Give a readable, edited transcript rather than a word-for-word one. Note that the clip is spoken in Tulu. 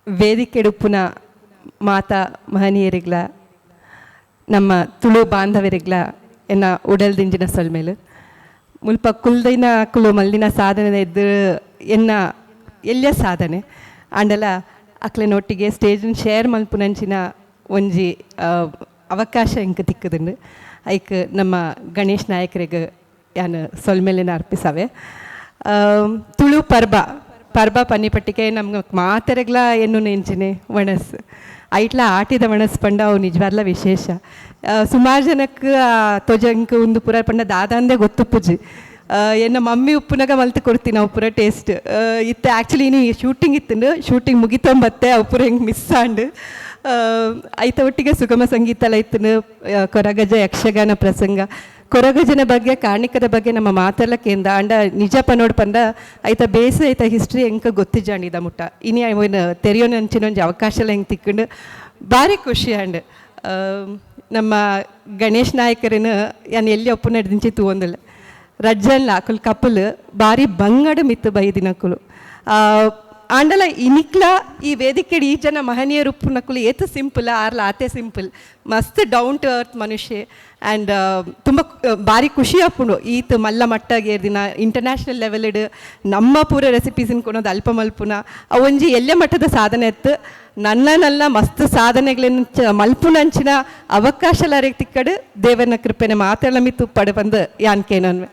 ವೇದಿಕೆಡುಪ್ಪುನ ಮಾತಾ ಮಹನೀಯರಿಗ್ಲ, ನಮ್ಮ ತುಳು ಬಾಂಧವರಿಗ್ಲ ಎನ್ನ ಉಡಲ್ ದಿಂಜಿನ ಸೊಲ್ಮೆಲು. ಮುಲ್ಪ ಕುಲ್ದಿನ ಅಕುಲು ಮಲ್ದಿನ ಸಾಧನೆ ಎದ್ದು ಎನ್ನ ಎಲ್ಯ ಸಾಧನೆ ಆಂಡಲ, ಅಕ್ಲೆನೊಟ್ಟಿಗೆ ಸ್ಟೇಜ್ ಶೇರ್ ಮಲ್ಪುನಂಚಿನ ಒಂಜಿ ಅವಕಾಶ ಎಂಕ್ ತಿಕ್ಕುದುಂಡು. ಐಕ್ ನಮ್ಮ ಗಣೇಶ್ ನಾಯಕರಿಗೆ ಯಾನ್ ಸೊಲ್ಮೆಲೆನ ಅರ್ಪಿಸವೆ. ತುಳು ಪರ್ಬ, ಪರ್ಬ ಪನ್ನಿಪಟ್ಟಿಗೆ ನಮ್ಗೆ ಮಾತೆರೆಗ್ಲ ಎನ್ನುನ ಎಂಚಿನೆ? ಒಣಸ್. ಐಟ್ಲ ಆಟಿದ ಒಣಸ್ ಪಂಡ ಅವು ನಿಜವಾದ್ಲ ವಿಶೇಷ. ಸುಮಾರು ಜನಕ್ಕೆ ತೊಜಂಕ್ ಉಂದು ಪೂರ ಪಂಡ ದಾದಂದೆ ಗೊತ್ತುಪ್ಪುಜಿ. ಎನ್ನ ಮಮ್ಮಿ ಉಪ್ಪುನಗ ಮಲ್ತ್ ಕೊಡ್ತೀನಿ ಅವು ಪೂರ ಟೇಸ್ಟ್ ಇತ್ತೆ. ಆ್ಯಕ್ಚುಲಿ ಇನಿ ಶೂಟಿಂಗ್ ಇತ್ತುಂಡು, ಶೂಟಿಂಗ್ ಮುಗಿತೊಂಬತ್ತೆ, ಅವು ಪೂರ ಹೆಂಗೆ ಮಿಸ್ ಆಂಡ್. ಐತ ಒಟ್ಟಿಗೆ ಸುಗಮ ಸಂಗೀತ ಎಲ್ಲ ಇತ್ತುಂಡು, ಕೊರಗಜ ಯಕ್ಷಗಾನ ಪ್ರಸಂಗ. ಕೊರಗಜನ ಬಗ್ಗೆ, ಕಾರ್ಣಿಕದ ಬಗ್ಗೆ ನಮ್ಮ ಮಾತೆಲ್ಲ ಕೇಂದ. ಅಂಡ ನಿಜ ಪನೋಡ್ ಪಂಡ ಐತ ಬೇಸ್, ಐತ ಹಿಸ್ಟ್ರಿ ಎಂಕ ಗೊತ್ತಿಜ್ಜಾಂಡ್ ಇದ ಮುಟ್ಟ. ಇನಿ ಅವನ ತೆರಿಯೋನಂಚಿನ ಒಂಜಿ ಅವಕಾಶ ಎಲ್ಲ ಹೆಂಗೆ ತಿಕ್ಕೊಂಡು ಭಾರಿ ಖುಷಿ ಆಂಡ್. ನಮ್ಮ ಗಣೇಶ್ ನಾಯಕರನ್ನು ಯಾನ್ ಎಲ್ಲಿ ಒಪ್ಪು ನಡೆದಿಂಚಿ ತೂವೊಂದಿಲ್ಲ. ರಜ್ಜನ್ಲ ಅಕುಲು ಕಪಲ್ ಬಾರಿ ಬಂಗಡ ಮಿತ್ತು ಬೈದಿನಕುಲು. ಆಂಡಲ ಇನಿಕ್ಲ ಈ ವೇದಿಕೆಡ್ ಈ ಜನ ಮಹನೀಯರು ಉಪ್ಪುನಕುಲು ಏತ್ ಸಿಂಪಲ್, ಆರ್ಲ ಆತೆ ಸಿಂಪಲ್, ಮಸ್ತ್ ಡೌನ್ ಟು ಅರ್ತ್ ಮನುಷ್ಯ. ಆ್ಯಂಡ್ ತುಂಬ ಬಾರಿ ಖುಷಿ ಆಪುಂಡು ಈತ್ ಮಲ್ಲ ಮಟ್ಟಗೇರ್ದಿನ, ಇಂಟರ್ನ್ಯಾಷನಲ್ ಲೆವೆಲ್ಡ್ ನಮ್ಮ ಪೂರ ರೆಸಿಪೀಸ್ನ ಕೊನೊದು ಅಲ್ಪ ಮಲ್ಪುನ ಅವೊಂಜಿ ಎಲ್ಯ ಮಟ್ಟದ ಸಾಧನೆ ಇತ್ತು. ನನ್ನ ನಲ್ಲ ಮಸ್ತ್ ಸಾಧನೆಗಳನ್ನು ಮಲ್ಪುನಂಚಿನ ಅವಕಾಶ ತಿಕ್ಕಡು. ದೇವನ ಕೃಪೆನೆ ಮಾತೆಲ್ಲ ಮಿತ್ತು ಉಪ್ಪಡು ಬಂದು ಯಾನ್ ಕೇನನ್ವೆ.